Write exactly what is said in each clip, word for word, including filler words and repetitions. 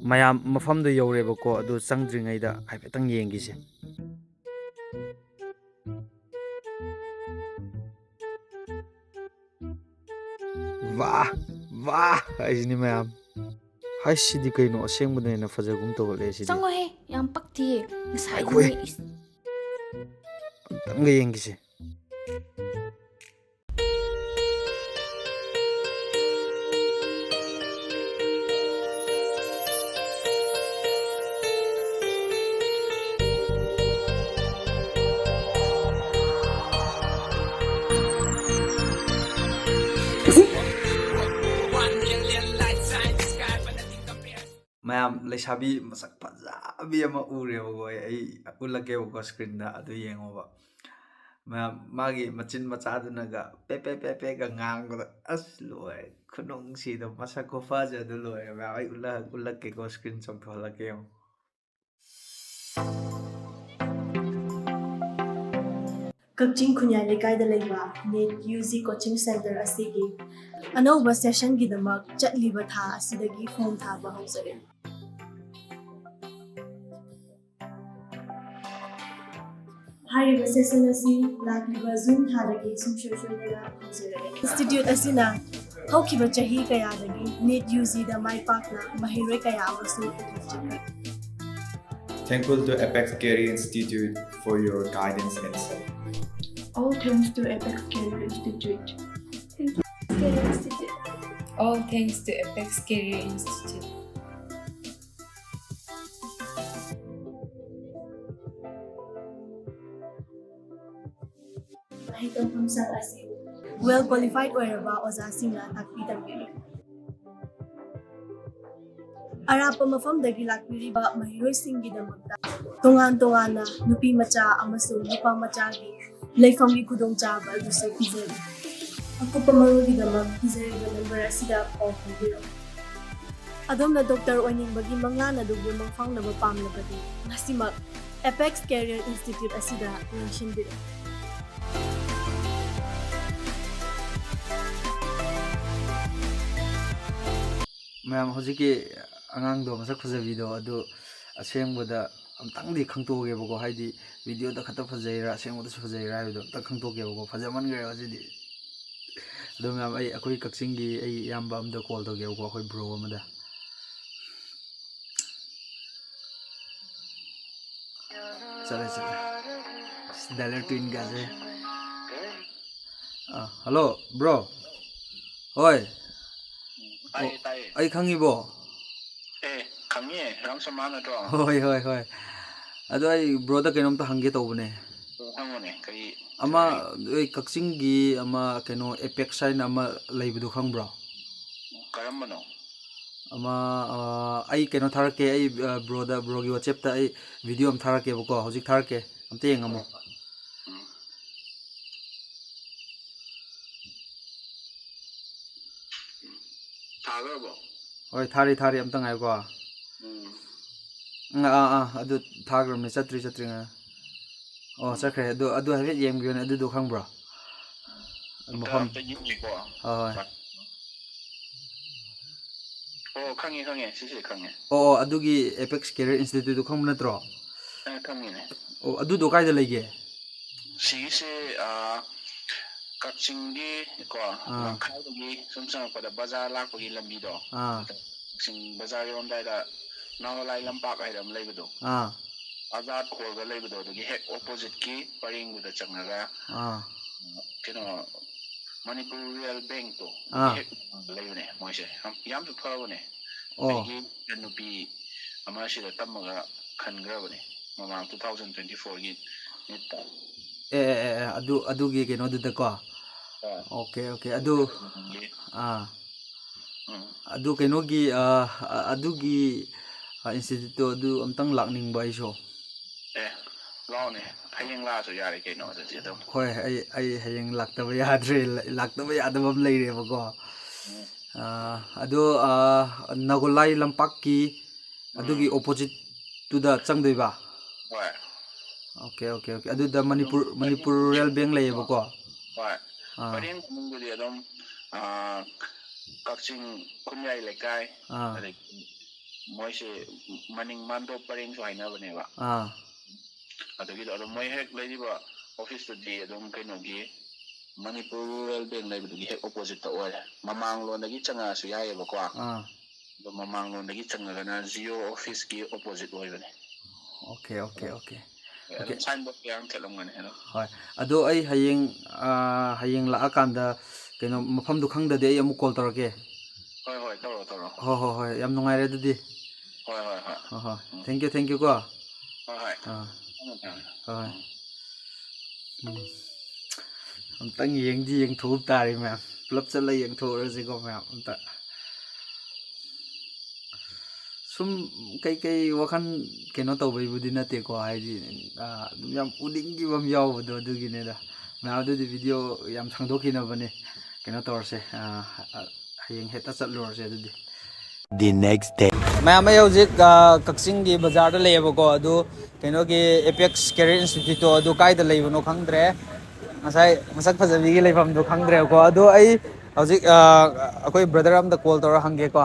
ꯃꯌꯥꯝ, ꯃꯐꯝꯗꯣ ꯌꯧꯔꯦꯕꯀꯣ, ꯑꯗꯨ ꯆꯪꯗ꯭ꯔꯤꯉꯩꯗ ꯍꯥꯏꯐꯦꯠꯇꯪ ꯌꯦꯡꯈꯤꯁꯦ꯫ ꯋꯥ, ꯋꯥ ꯍꯥꯏꯁꯤꯅꯤ ꯃꯌꯥꯝ꯫ ꯍꯥꯏꯁꯤꯗꯤ ꯀꯩꯅꯣ, ꯑꯁꯦꯡꯕꯗ ꯍꯦꯟꯅ ꯐꯖꯒꯨꯝ ꯇꯧꯈꯠꯂꯛꯑꯦ ꯁꯤꯗꯤ꯫ ꯆꯪꯉꯣꯍꯦ, ꯌꯥꯝ ꯄꯛꯇꯤꯌꯦ꯫ ꯉꯁꯥꯏꯗꯤ ꯑꯩꯈꯣꯏ ꯏꯁ꯫ ꯑꯝꯇꯪꯒ ꯌꯦꯡꯈꯤꯁꯦ꯫ ꯃꯌꯥꯝ, ꯂꯩꯁꯥꯕꯤ ꯃꯁꯛ ꯐꯖꯕꯤ ꯑꯃ ꯎꯔꯦꯕꯀꯣ꯫ ꯑꯩ, ꯑꯩ ꯎꯠꯂꯛꯀꯦꯕꯀꯣ screenꯗ, ꯑꯗꯨ ꯌꯦꯡꯉꯣꯕ꯫ ꯃꯌꯥꯝ, ꯃꯥꯒꯤ ꯃꯆꯤꯟ ꯃꯆꯥꯗꯨꯅꯒ ꯄꯦ ꯄꯦ ꯄꯦ ꯄꯦꯒ ꯉꯥꯡꯕꯗ, ꯑꯁ, ꯂꯣꯏꯔꯦ꯫ ꯈꯨꯅꯨꯡꯁꯤꯗꯣ, ꯃꯁꯛ ꯈꯨꯐꯖꯗꯣ ꯂꯣꯏꯔꯦ ꯃꯌꯥꯝ꯫ ꯑꯩ ꯎꯠꯂ-, ꯎꯠꯂꯛꯀꯦꯀꯣ, screen ꯆꯣꯡꯊꯣꯛꯍꯜꯂꯛꯀꯦ ꯌꯦꯡꯉꯣ꯫ ꯀꯛꯆꯤꯡ ꯈꯨꯟꯌꯥꯏ ꯂꯩꯀꯥꯏꯗ ꯂꯩꯕ NEET UG coaching center ꯑꯁꯤꯒꯤ ꯑꯅꯧꯕ sessionꯒꯤꯗꯃꯛ ꯆꯠꯂꯤꯕ ꯊꯥ ꯑꯁꯤꯗꯒꯤ form ꯊꯥꯕ ꯍꯧꯖꯔꯦ꯫ ꯍꯥꯏꯔꯤꯕ session ꯑꯁꯤ ꯂꯥꯛꯂꯤꯕ June ꯊꯥꯗꯒꯤ ꯁꯨꯡꯁꯣꯏ ꯁꯣꯏꯗꯅ ꯍꯧꯖꯔꯒꯦ꯫ Institute ꯑꯁꯤꯅ ꯍꯧꯈꯤꯕ ꯆꯍꯤ ꯀꯌꯥꯗꯒꯤ NEET UGꯗ ꯃꯥꯏ ꯄꯥꯛꯅ ꯃꯍꯩꯔꯣꯏ ꯀꯌꯥ ꯑꯃꯁꯨ ꯄꯨꯊꯣꯛꯆꯈ꯭ꯔꯦ꯫ Thankful to Apex Career Institute for your guidance and support. All thanks to Apex Career Institute. Career Institute. All thanks to Apex Career Institute. ꯃꯍꯩ ꯇꯝꯐꯝ ꯁꯪ ꯑꯁꯤ well qualified ꯑꯣꯏꯔꯕ ꯑꯣꯖꯥꯁꯤꯡꯅ ꯇꯥꯛꯄꯤ ꯇꯝꯕꯤꯔꯤ꯫ ꯑꯔꯥꯞꯄ ꯃꯐꯝꯗꯒꯤ ꯂꯥꯛꯄꯤꯔꯤꯕ ꯃꯍꯩꯔꯣꯏꯁꯤꯡꯒꯤꯗꯃꯛꯇ ꯇꯣꯉꯥꯟ ꯇꯣꯉꯥꯟꯅ ꯅꯨꯄꯤ ꯃꯆꯥ ꯑꯃꯁꯨꯡ ꯅꯨꯄꯥ ꯃꯆꯥꯒꯤ ꯂꯩꯐꯝꯒꯤ ꯈꯨꯗꯣꯡꯆꯥꯕ ꯑꯗꯨꯁꯨ ꯄꯤꯖꯔꯤ꯫ ꯑꯀꯨꯞꯄ ꯃꯔꯣꯜꯒꯤꯗꯃꯛ ꯄꯤꯖꯔꯤꯕ number ꯑꯁꯤꯗ ꯄꯥꯎ ꯐꯥꯎꯕꯤꯔꯛꯎ꯫ ꯑꯗꯣꯝꯅ doctor ꯑꯣꯏꯅꯤꯡꯕꯒꯤ ꯃꯪꯂꯥꯟ ꯑꯗꯨꯕꯨ ꯃꯪꯐꯥꯎꯅꯕ ꯄꯥꯝꯂꯕꯗꯤ ꯉꯁꯤꯃꯛ Apex Career Institute ꯑꯁꯤꯗ ꯂꯦꯡꯁꯤꯟꯕꯤꯔꯛꯎ꯫ ꯃꯌꯥꯝ, ꯍꯧꯖꯤꯛꯀꯤ ꯑꯉꯥꯡꯗꯣ ꯃꯁꯛ ꯐꯖꯕꯤꯗꯣ ꯑꯗꯨ ꯑꯁꯦꯡꯕꯗ ꯑꯝꯇꯪꯗꯤ ꯈꯪꯇꯣꯛꯑꯒꯦꯕꯀꯣ, ꯍꯥꯏꯗꯤ ꯚꯤꯗꯤꯑꯣꯗ ꯈꯛꯇ ꯐꯖꯩꯔꯥ ꯑꯁꯦꯡꯕꯗ ꯐꯖꯩꯔꯥ ꯍꯥꯏꯕꯗꯣ ꯑꯝꯇꯪ ꯈꯪꯇꯣꯛꯀꯦꯕꯀꯣ꯫ ꯐꯖꯃꯟꯈ꯭ꯔꯦꯕ ꯁꯤꯗꯤ꯫ ꯑꯗꯣ ꯃꯌꯥꯝ, ꯑꯩ ꯑꯩꯈꯣꯏ ꯀꯛꯆꯤꯡꯒꯤ ꯑꯩ ꯏꯌꯥꯝꯕ ꯑꯃꯗ ꯀꯣꯜ ꯇꯧꯒꯦꯕꯀꯣ, ꯑꯩꯈꯣꯏ ꯕ꯭ꯔꯣ ꯑꯃꯗ꯫ ꯆꯠꯂꯦ, ꯆꯠꯂꯦ꯫ ꯗꯥꯏꯂꯔ ꯇ꯭ꯋꯤꯟꯒꯁꯦ꯫ ꯑꯥ, ꯍꯜꯂꯣ ꯕ꯭ꯔꯣ꯫ ꯍꯣꯏ꯫ ꯇꯥꯏꯌꯦ, ꯑꯣ, ꯇꯥꯏꯌꯦ꯫ ꯑꯩ ꯈꯪꯉꯤꯕꯣ? ꯑꯦ, ꯈꯪꯉꯤꯌꯦ, ꯔꯥꯝ ꯁꯔꯃ ꯅꯠꯇ꯭ꯔꯣ? ꯍꯣꯏ, ꯍꯣꯏ, ꯍꯣꯏ꯫ ꯑꯗꯣ ꯑꯩ ꯕ꯭ꯔꯣꯗ ꯀꯩꯅꯣꯝꯇ ꯍꯪꯒꯦ ꯇꯧꯕꯅꯦ꯫ ꯑꯣ, ꯍꯪꯉꯨꯅꯦ, ꯀꯔꯤ ꯑꯃ, ꯍꯥꯏ? ꯅꯣꯏ ꯀꯛꯆꯤꯡꯒꯤ ꯑꯃ ꯀꯩꯅꯣ ꯑꯦꯄꯦꯛꯁ ꯍꯥꯏꯅ ꯑꯃ ꯂꯩꯕꯗꯣ ꯈꯪꯕ꯭ꯔꯣ? ꯀꯔꯝꯕꯅꯣ? ꯑꯃ, ꯑ, ꯑꯩ ꯀꯩꯅꯣ ꯊꯥꯔꯛꯀꯦ, ꯑꯩ, ꯑ, ꯕ꯭ꯔꯣꯗ, ꯕ꯭ꯔꯣꯒꯤ WhatsApp-ꯇ ꯑꯩ ꯚꯤꯗꯤꯑꯣ ꯑꯃ ꯊꯥꯔꯛꯀꯦꯕꯀꯣ, ꯍꯧꯖꯤꯛ ꯊꯥꯔꯛꯀꯦ, ꯑꯝꯇ ꯌꯦꯡꯉꯝꯃꯣ꯫ ꯎꯝ꯫ ꯊꯥꯈ꯭ꯔꯕꯣ? ꯍꯣꯏ, ꯊꯥꯔꯤ, ꯊꯥꯔꯤ, ꯑꯝꯇ ꯉꯥꯏꯌꯨꯀꯣ꯫ ꯎꯝ꯫ ꯎꯝ, ꯑꯥ, ꯑꯥ, ꯑꯗꯨ ꯊꯥꯈ꯭ꯔꯕꯅꯦ, ꯆꯠꯇ꯭ꯔꯤ, ꯆꯠꯇ꯭ꯔꯤ, ꯉꯥꯏ-, ꯑꯣ, ꯎꯝ꯫ ꯆꯠꯈ꯭ꯔꯦ꯫ ꯑꯗꯨ, ꯑꯗꯨ ꯍꯥꯏꯐꯦꯠ ꯌꯦꯡꯕꯤꯌꯨꯅꯦ, ꯑꯗꯨꯗꯣ ꯈꯪꯕ꯭ꯔꯣ? ꯑꯝꯇ, ꯃꯐꯝ꯫ ꯑꯝꯇ ꯌꯦꯡꯒꯦꯀꯣ꯫ ꯍꯣꯏ, ꯍꯣꯏ꯫ ꯑꯣ, ꯈꯪꯉꯦ, ꯈꯪꯉꯦ, ꯁꯤꯁꯦ ꯈꯪꯉꯦ꯫ ꯑꯣ, ꯑꯣ, ꯑꯗꯨꯒꯤ ꯑꯦꯄꯦꯛꯁ ꯀꯦꯔꯤꯌꯔ ꯏꯟꯁꯇꯤꯇ꯭ꯌꯨꯠꯇꯨ ꯈꯪꯕ ꯅꯠꯇ꯭ꯔꯣ? ꯑ, ꯈꯪꯉꯤꯅꯦ꯫ ꯑꯣ, ꯑꯗꯨꯗꯣ ꯀꯥꯏꯗ ꯂꯩꯒꯦ? ꯁꯤꯒꯤꯁꯦ, ꯑ, ꯀꯛꯆꯤꯡꯒꯤ ꯀꯣ, ꯑꯥ꯫ ꯂꯝꯈꯥꯏꯗꯒꯤ ꯁꯨꯝ ꯆꯪꯉꯛꯄꯗ ꯕꯖꯥꯔ ꯂꯥꯛꯄꯒꯤ ꯂꯝꯕꯤꯗꯣ, ꯑꯥ꯫ ꯑꯗ ꯀꯛꯆꯤꯡ ꯕꯖꯥꯔ ꯌꯧꯔꯝꯗꯥꯏꯗ ꯅꯥꯒꯥꯂꯥꯏ ꯂꯝꯄꯥꯛ ꯍꯥꯏꯗ ꯑꯃ ꯂꯩꯕꯗꯣ, ꯑꯥ꯫ ꯑꯖꯥꯗ ꯍꯣꯜꯒ ꯂꯩꯕꯗꯣ, ꯑꯗꯨꯒꯤ ꯍꯦꯛ ꯑꯣꯄꯣꯖꯤꯠꯀꯤ ꯄꯔꯦꯡꯗꯨꯗ ꯆꯪꯉꯒ, ꯑꯥ꯫ ꯀꯩꯅꯣ, ꯃꯅꯤꯄꯨꯔ ꯔꯨꯔꯦꯜ ꯕꯦꯡꯛꯇꯣ, ꯑꯥ꯫ ꯍꯦꯛ ꯃꯃꯥꯡꯗ ꯂꯩꯕꯅꯦ ꯃꯣꯏꯁꯦ꯫ ꯌꯥꯝ, ꯌꯥꯝꯁꯨ ꯐꯕꯅꯦ꯫ ꯑꯣ꯫ ꯑꯩꯒꯤ ꯏꯆꯟꯅꯨꯄꯤ ꯑꯃ ꯁꯤꯗ ꯇꯝꯃꯒ ꯈꯟꯈ꯭ꯔꯕꯅꯦ, ꯃꯃꯥꯡ two thousand twenty four-ꯒꯤ ꯅꯤꯠꯇ꯫ ꯑꯦ, ꯑꯦ, ꯑꯦ, ꯑꯦ, ꯑꯗꯨ, ꯑꯗꯨꯒꯤ ꯀꯩꯅꯣꯗꯨꯗꯀꯣ? ꯑꯥ꯫ Okay, okay. ꯑꯗꯨ, ꯎꯝ꯫ ꯑꯥ꯫ ꯎꯝ꯫ ꯑꯗꯨ ꯀꯩꯅꯣꯒꯤ, ꯑ, ꯑ, ꯑꯗꯨꯒꯤ, ꯑ, ꯏꯟꯁꯇꯤꯇ꯭ꯌꯨꯠꯇꯣ ꯑꯗꯨ ꯑꯝꯇꯪ ꯂꯥꯛꯅꯤꯡꯕ ꯑꯩꯁꯨ꯫ ꯑꯦ, ꯂꯥꯛꯑꯣꯅꯦ꯫ ꯍꯌꯦꯡ ꯂꯥꯛꯑꯁꯨ ꯌꯥꯔꯦ ꯀꯩꯅꯣ, ꯑꯗꯨꯗꯤ ꯑꯗꯨꯝ꯫ ꯍꯣꯏ, ꯑꯩ, ꯑꯩ ꯍꯌꯦꯡ ꯂꯥꯛꯇꯕ ꯌꯥꯗ꯭ꯔꯦ, ꯂ-, ꯂꯥꯛꯇꯕ ꯌꯥꯗꯕ ꯑꯃ ꯂꯩꯔꯦꯕꯀꯣ꯫ ꯎꯝ꯫ ꯑ, ꯑꯗꯣ, ꯑ, ꯅꯥꯒꯣꯂꯥꯏ ꯂꯝꯄꯥꯛꯀꯤ ꯑꯗꯨꯒꯤ ꯎꯝ꯫ ꯑꯣꯄꯣꯖꯤꯠꯇꯨꯗ ꯆꯪꯗꯣꯏꯕ? ꯍꯣꯏ꯫ Okay, okay, okay. ꯑꯗꯨꯗ ꯑꯗꯨꯝ ꯃꯅꯤꯄꯨꯔ, ꯄꯔꯦꯡ ꯃꯅꯤꯄꯨꯔ ꯔꯨꯔꯦꯜ ꯕꯦꯡꯛ ꯂꯩꯌꯦꯕꯀꯣ? ꯍꯣꯏ꯫ ꯑꯥ꯫ ꯄꯔꯦꯡ ꯃꯅꯨꯡꯗꯨꯗꯤ ꯑꯗꯨꯝ, ꯑꯥ, ꯀꯛꯆꯤꯡ ꯈꯨꯟꯌꯥꯏ ꯂꯩꯀꯥꯏ, ꯑꯥ꯫ ꯑꯗꯒꯤ ꯃꯣꯏꯁꯦ ꯃꯅꯤꯡ ꯃꯥꯟꯗꯣꯞ ꯄꯔꯦꯡꯁꯨ ꯍꯥꯏꯅꯕꯅꯦꯕ꯫ ꯑꯥ ꯑꯗꯨꯒꯤꯗꯣ ꯑꯗꯨꯝ ꯃꯣꯏ ꯍꯦꯛ ꯂꯩꯔꯤꯕ ꯑꯣꯐꯤꯁꯇꯨꯗꯤ ꯑꯗꯨꯝ ꯀꯩꯅꯣꯒꯤ ꯃꯅꯤꯄꯨꯔ ꯔꯨꯔꯦꯜ ꯕꯦꯡ ꯂꯩꯕꯗꯨꯒꯤ ꯍꯦꯛ ꯑꯣꯄꯣꯖꯤꯠꯇ ꯑꯣꯏꯔꯦ꯫ ꯃꯃꯥꯡꯂꯣꯝꯗꯒꯤ ꯆꯪꯉꯛꯑꯁꯨ ꯌꯥꯏꯑꯕꯀꯣ꯫ ꯑꯥ ꯑꯗꯣ ꯃꯃꯥꯡꯂꯣꯝꯗꯒꯤ ꯆꯪꯉꯒꯅ ꯖꯤꯑꯣ ꯑꯣꯐꯤꯁꯀꯤ ꯑꯣꯄꯣꯖꯤꯠ ꯑꯣꯏꯕꯅꯦ꯫ Okay okay okay. ꯑꯗꯨꯝ ꯁꯥꯏꯟ ꯕꯣꯔꯗ ꯃꯌꯥꯝ ꯊꯦꯠꯂꯝꯒꯅꯤ ꯑꯗꯣ꯫ ꯍꯣꯏ꯫ ꯑꯗꯣ ꯑꯩ ꯍꯌꯦꯡ ꯑꯥ, ꯍꯌꯦꯡ ꯂꯥꯛꯑꯀꯥꯟꯗ ꯀꯩꯅꯣ ꯃꯐꯝꯗꯨ ꯈꯪꯗꯗꯤ ꯑꯩ ꯑꯃꯨꯛ ꯀꯣꯜ ꯇꯧꯔꯛꯀꯦ꯫ ꯍꯣꯏ ꯍꯣꯏ, ꯇꯧꯔꯣ ꯇꯧꯔꯣ꯫ ꯍꯣꯏ ꯍꯣꯏ ꯍꯣꯏ, ꯌꯥꯝ ꯅꯨꯡꯉꯥꯏꯔꯦ ꯑꯗꯨꯗꯤ꯫ ꯍꯣꯏ ꯍꯣꯏ ꯍꯣꯏ꯫ ꯍꯣꯏ ꯍꯣꯏ, ꯊꯦꯡꯀ꯭ꯌꯨ ꯊꯦꯡꯀ꯭ꯌꯨ ꯀꯣ꯫ ꯍꯣꯏ ꯍꯣꯏ꯫ ꯑꯥ ꯊꯝꯃꯦ ꯊꯝꯃꯦ꯫ ꯍꯣꯏ ꯍꯣꯏ꯫ ꯎꯝ꯫ ꯑꯝꯇꯪ ꯌꯦꯡꯗꯤ ꯌꯦꯡꯊꯣꯛꯎ ꯇꯥꯔꯦ ꯃꯌꯥꯝ, ꯄꯨꯂꯞ ꯆꯠꯂ ꯌꯦꯡꯊꯣꯛꯎꯔꯁꯤꯀꯣ ꯃꯌꯥꯝ ꯑꯝꯇ꯫ ꯁꯨꯝ ꯀꯩꯀꯩ ꯋꯥꯈꯜ ꯀꯩꯅꯣ ꯇꯧꯕꯩꯕꯨꯗꯤ ꯅꯠꯇꯦꯀꯣ, ꯍꯥꯏꯗꯤ ꯑꯗꯨꯝ ꯌꯥꯝ ꯎꯅꯤꯡꯈꯤꯕ ꯑꯃ ꯌꯥꯎꯕꯗꯣ ꯑꯗꯨꯒꯤꯅꯤꯗ꯫ ꯃꯌꯥꯝ ꯑꯗꯨꯗꯤ ꯚꯤꯗꯤꯑꯣ ꯌꯥꯝ ꯁꯥꯡꯗꯣꯛꯈꯤꯅꯕꯅꯦ꯫ ꯀꯩꯅꯣ ꯇꯧꯔꯁꯦ, ꯍꯌꯦꯡ ꯍꯦꯛꯇ ꯆꯠꯂꯨꯔꯁꯦ ꯑꯗꯨꯗꯤ꯫ The next day. ꯃꯌꯥꯝ, ꯑꯩ ꯍꯧꯖꯤꯛ ꯀꯛꯆꯤꯡꯒꯤ ꯕꯖꯥꯔꯗ ꯂꯩꯌꯦꯕꯀꯣ꯫ ꯑꯗꯨ ꯀꯩꯅꯣꯒꯤ Apex Career Instituteꯇꯣ ꯑꯗꯨ ꯀꯥꯏꯗ ꯂꯩꯕꯅꯣ ꯈꯪꯗ꯭ꯔꯦ꯫ ꯉꯁꯥꯏ ꯃꯁꯛ ꯐꯖꯕꯤꯒꯤ ꯂꯩꯐꯝꯗꯣ ꯈꯪꯗ꯭ꯔꯦꯕꯀꯣ꯫ ꯑꯗꯣ ꯑꯩ ꯍꯧꯖꯤꯛ ꯑꯩꯈꯣꯏ ꯕ꯭ꯔꯗꯔ ꯑꯝꯗ ꯀꯣꯜ ꯇꯧꯔ ꯍꯪꯒꯦꯀꯣ꯫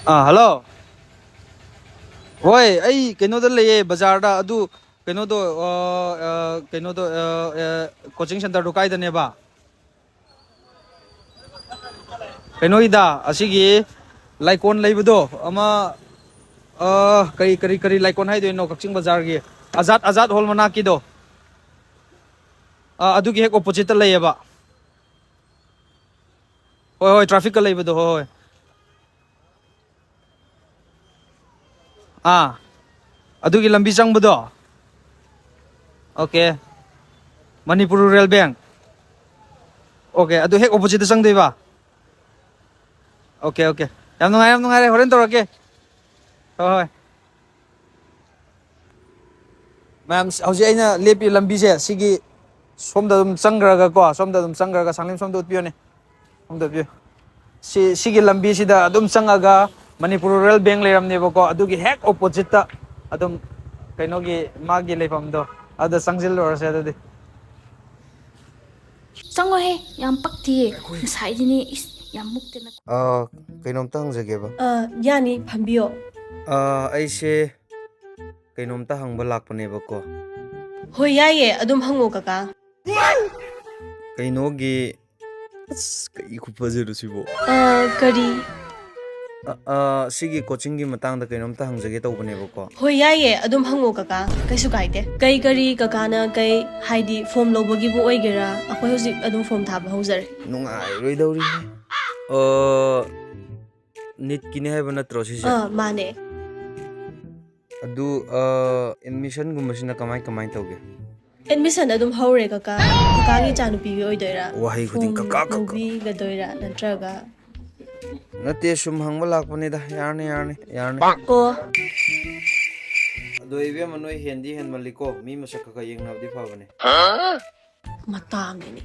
ꯑꯥ, ꯍꯜꯂꯣ꯫ ꯍꯣꯏ, ꯑꯩ ꯀꯩꯅꯣꯗ ꯂꯩꯌꯦ, ꯕꯖꯥꯔꯗ꯫ ꯑꯗꯨ ꯀꯩꯅꯣꯗꯣ, ꯀꯩꯅꯣꯗꯣ, coaching centreꯗꯣ ꯀꯥꯏꯗꯅꯦꯕ? ꯀꯩꯅꯣꯒꯤꯗ, ꯑꯁꯤꯒꯤ ꯂꯥꯏꯀꯣꯟ ꯂꯩꯕꯗꯣ ꯑꯃ, ꯀꯔꯤ ꯀꯔꯤ ꯀꯔꯤ ꯂꯥꯏꯀꯣꯟ ꯍꯥꯏꯗꯣꯏꯅꯣ, ꯀꯛꯆꯤꯡ ꯕꯖꯥꯔꯒꯤ ꯑꯖꯥꯠ, ꯑꯖꯥꯠ ꯍꯣꯜ ꯃꯅꯥꯛꯀꯤꯗꯣ꯫ ꯑꯥ, ꯑꯗꯨꯒꯤ ꯍꯦꯛ oppositeꯇ ꯂꯩꯌꯦꯕ꯫ ꯍꯣꯏ ꯍꯣꯏ, trafficꯀ ꯂꯩꯕꯗꯣ꯫ ꯍꯣꯏ ꯍꯣꯏ꯫ ꯑꯥ, ꯑꯗꯨꯒꯤ ꯂꯝꯕꯤ ꯆꯪꯕꯗꯣ꯫ Okay꯫ Manipur Rural Bank꯫ Okay, ꯑꯗꯨ ꯍꯦꯛ oppositeꯇ ꯆꯪꯗꯣꯏꯕ꯫ Okay okay, ꯌꯥꯝ ꯅꯨꯡꯉꯥꯏꯔꯦ, ꯌꯥꯝ ꯅꯨꯡꯉꯥꯏꯔꯦ꯫ ꯍꯣꯔꯦꯟ ꯇꯧꯔꯛꯀꯦ꯫ ꯍꯣꯏ ꯍꯣꯏ꯫ ꯃꯌꯥꯝ, ꯍꯧꯖꯤꯛ ꯑꯩꯅ ꯂꯦꯞꯄꯤ ꯂꯝꯕꯤꯁꯦ ꯁꯤꯒꯤ ꯁꯣꯝꯗ ꯑꯗꯨꯝ ꯆꯪꯈ꯭ꯔꯒꯀꯣ, ꯁꯣꯝꯗ ꯑꯗꯨꯝ ꯆꯪꯈ꯭ꯔꯒ, ꯁꯥꯡꯂꯦꯟ ꯁꯣꯝꯗ ꯎꯠꯄꯤꯌꯣꯅꯦ꯫ ꯁꯣꯝꯗ ꯎꯠꯄꯤꯌꯨ꯫ ꯁꯤ, ꯁꯤꯒꯤ ꯂꯝꯕꯤꯁꯤꯗ ꯑꯗꯨꯝ ꯆꯪꯉꯒ Manipur Rural Bank ꯂꯩꯔꯝꯅꯦꯕꯀꯣ, ꯑꯗꯨꯒꯤ ꯍꯦꯛ oppositeꯇ ꯑꯗꯨꯝ ꯀꯩꯅꯣꯒꯤ ꯃꯥꯒꯤ ꯂꯩꯐꯝꯗꯣ꯫ ꯑꯗ ꯆꯪꯁꯤꯜꯂꯨꯔꯁꯦ ꯑꯗꯨꯗꯤ꯫ ꯆꯪꯉꯣꯍꯦ, ꯌꯥꯝ ꯄꯛꯇꯤꯌꯦ꯫ ꯉꯁꯥꯏꯗꯤꯅꯦ, ꯏꯁ, ꯌꯥꯝ ꯃꯨꯛꯇꯅ꯫ ꯑꯥ, ꯀꯩꯅꯣꯝꯇ ꯍꯪꯖꯒꯦꯕ꯫ ꯑꯥ, ꯌꯥꯅꯤ, ꯐꯝꯕꯤꯌꯣ꯫ ꯑꯥ, ꯑꯩꯁꯦ ꯀꯩꯅꯣꯝꯇ ꯍꯪꯕ ꯂꯥꯛꯄꯅꯦꯕꯀꯣ꯫ ꯍꯣꯏ, ꯌꯥꯏꯌꯦ, ꯑꯗꯨꯝ ꯍꯪꯉꯣ, ꯀꯀꯥ꯫ ꯀꯩꯅꯣꯒꯤ, ꯑꯁ, ꯀꯩ ꯈꯨꯐꯖꯅꯣ ꯁꯤꯕꯣ? ꯑꯥ, ꯀꯔꯤ? ꯑ, ꯑ, ꯁꯤꯒꯤ ꯀꯣꯆꯤꯡꯒꯤ ꯃꯇꯥꯡꯗ ꯀꯩꯅꯣꯝꯇ ꯍꯪꯖꯒꯦ ꯇꯧꯕꯅꯦꯕꯀꯣ꯫ ꯍꯣꯏ, ꯌꯥꯏꯌꯦ, ꯑꯗꯨꯝ ꯍꯪꯉꯣ, ꯀꯀꯥ, ꯀꯩꯁꯨ ꯀꯥꯏꯗꯦ꯫ ꯀꯩ ꯀꯔꯤ ꯀꯀꯥꯅ ꯀꯩ, ꯍꯥꯏꯗꯤ, ꯐꯣꯝ ꯂꯧꯕꯒꯤꯕꯨ ꯑꯣꯏꯒꯦꯔꯥ, ꯑꯩꯈꯣꯏ ꯍꯧꯖꯤꯛ ꯑꯗꯨꯝ ꯐꯣꯝ ꯊꯥꯕ ꯍꯧꯖꯔꯦ꯫ ꯅꯨꯡꯉꯥꯏꯔꯣꯏꯗꯧꯔꯤꯍꯦ꯫ ꯑ, ꯅꯤꯠꯀꯤꯅꯦ ꯍꯥꯏꯕ ꯅꯠꯇ꯭ꯔꯣ ꯁꯤꯁꯦ? ꯑꯥ, ꯃꯥꯅꯦ꯫ ꯑꯗꯨ, ꯑ, ꯑꯦꯗꯃꯤꯁꯟꯒꯨꯝꯕꯁꯤꯅ ꯀꯃꯥꯏ ꯀꯃꯥꯏ ꯇꯧꯒꯦ? ꯑꯦꯗꯃꯤꯁꯟ ꯑꯗꯨꯝ ꯍꯧꯔꯦ, ꯀꯀꯥ꯫ ꯀꯀꯥꯒꯤ ꯏꯆꯥꯅꯨꯄꯤꯒꯤ ꯑꯣꯏꯗꯣꯏꯔꯥ? ꯋꯥꯍꯩ ꯈꯨꯗꯤꯡ ꯐꯣꯝ ꯀꯀꯥ, ꯀꯀꯥ꯫ ꯂꯧꯕꯤꯒꯗꯣꯏꯔꯥ ꯅꯠꯇ꯭ꯔꯒ? ꯅꯠꯇꯦ, ꯁꯨꯝ ꯍꯪꯕ ꯂꯥꯛꯄꯅꯤꯗ꯫ ꯌꯥꯔꯅꯤ, ꯌꯥꯔꯅꯤ, ꯌꯥꯔꯅꯤ꯫ ꯑꯣ꯫ ꯑꯗꯣ ꯏꯕꯦꯝꯃ, ꯅꯣꯏ ꯍꯦꯟꯗꯤ ꯍꯦꯟꯃꯜꯂꯤꯀꯣ, ꯃꯤ ꯃꯁꯛ ꯈꯔ ꯈꯔ ꯌꯦꯡꯅꯕꯗꯤ ꯐꯕꯅꯦ꯫ ꯃꯇꯥꯅꯤꯅꯦ꯫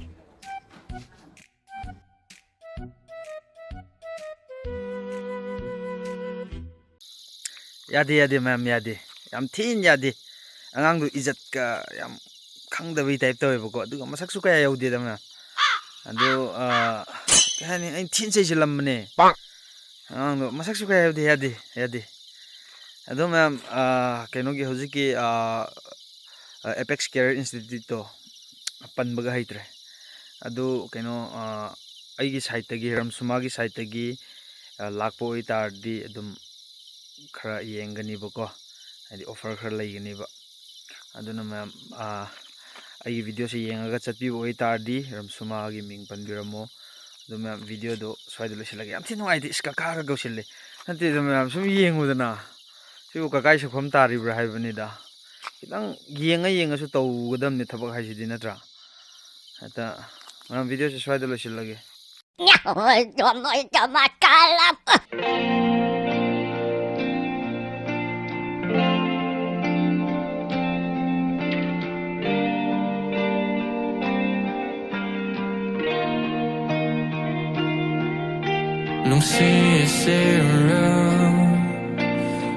ꯌꯥꯗꯦ, ꯌꯥꯗꯦ, ꯃꯌꯥꯝ, ꯌꯥꯗꯦ꯫ ꯌꯥꯝ ꯊꯤꯅ ꯌꯥꯗꯦ꯫ ꯑꯉꯥꯡꯗꯣ ꯏꯖꯠꯀ ꯌꯥꯝ ꯈꯪꯗꯕꯩ ꯇꯥꯏꯞ ꯇꯧꯋꯦꯕꯀꯣ, ꯑꯗꯨꯒ ꯃꯁꯛꯁꯨ ꯀꯌꯥ ꯌꯧꯗꯦꯗ, ꯃꯌꯥꯝ꯫ ꯑꯗꯣ, ꯑ, ꯀꯩ ꯍꯥꯏꯅꯤ, ꯑꯩꯅ ꯊꯤꯅ ꯆꯩꯁꯤꯜꯂꯝꯕꯅꯦ꯫ ꯑꯉꯥꯡꯗꯣ ꯃꯁꯛꯁꯨ ꯀꯌꯥ ꯌꯧꯗꯦ, ꯌꯥꯗꯦ, ꯌꯥꯗꯦ꯫ ꯑꯗꯣ, ꯃꯌꯥꯝ, ꯑ, ꯀꯩꯅꯣꯒꯤ ꯍꯧꯖꯤꯛꯀꯤ, ꯑ, ꯑ, Apex Career Instituteꯇꯣ ꯄꯟꯕꯒ ꯍꯩꯇ꯭ꯔꯦ꯫ ꯑꯗꯨ ꯀꯩꯅꯣ, ꯑ, ꯑꯩꯒꯤ ꯁꯥꯏꯠꯇꯒꯤ, ꯔꯝꯁꯨꯃꯥꯒꯤ ꯁꯥꯏꯠꯇꯒꯤ, ꯑ, ꯂꯥꯛꯄ ꯑꯣꯏꯇꯥꯔꯗꯤ ꯑꯗꯨꯝ ꯈꯔ ꯌꯦꯡꯒꯅꯤꯕꯀꯣ, ꯍꯥꯏꯗꯤ offer ꯈꯔ ꯂꯩꯒꯅꯤꯕ꯫ ꯑꯗꯨꯅ ꯃꯌꯥꯝ, ꯑ, ꯑꯩꯒꯤ videoꯁꯦ ꯌꯦꯡꯉꯒ ꯆꯠꯄꯤꯕ ꯑꯣꯏꯇꯥꯔꯗꯤ ꯔꯝꯁꯨꯃꯥꯒꯤ ꯃꯤꯡ ꯄꯟꯕꯤꯔꯝꯃꯣ꯫ ꯑꯗꯨ ꯃꯌꯥꯝ, videoꯗꯣ ꯁ꯭ꯋꯥꯏꯗ ꯂꯣꯏꯁꯤꯜꯂꯒꯦ꯫ ꯌꯥꯝ ꯊꯤ ꯅꯨꯡꯉꯥꯏꯇꯦ, ꯏꯁ, ꯀꯀꯥꯒ ꯀꯧꯁꯤꯜꯂꯦ꯫ ꯅꯠꯇꯦꯗ ꯃꯌꯥꯝ, ꯁꯨꯝ ꯌꯦꯡꯉꯨꯗꯅ꯫ ꯁꯤꯕꯨ ꯀꯀꯥꯒꯤ ꯁꯛꯐꯝ ꯇꯥꯔꯤꯕ꯭ꯔꯥ ꯍꯥꯏꯕꯅꯤꯗ꯫ ꯈꯤꯇꯪ ꯌꯦꯡꯉ ꯌꯦꯡꯉꯁꯨ ꯇꯧꯒꯗꯕꯅꯤ ꯊꯕꯛ ꯍꯥꯏꯁꯤꯗꯤ, ꯅꯠꯇ꯭ꯔꯥ? ꯍꯦꯛꯇ ꯃꯌꯥꯝ, videoꯁꯦ ꯁ꯭ꯋꯥꯏꯗ ꯂꯣꯏꯁꯤꯜꯂꯒꯦ꯫ Nungsi sero,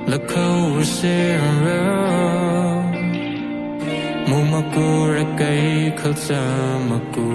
lakho sero. ꯃꯀꯨꯔ ꯀꯩ ꯈꯜꯆꯥ ꯃꯀꯨ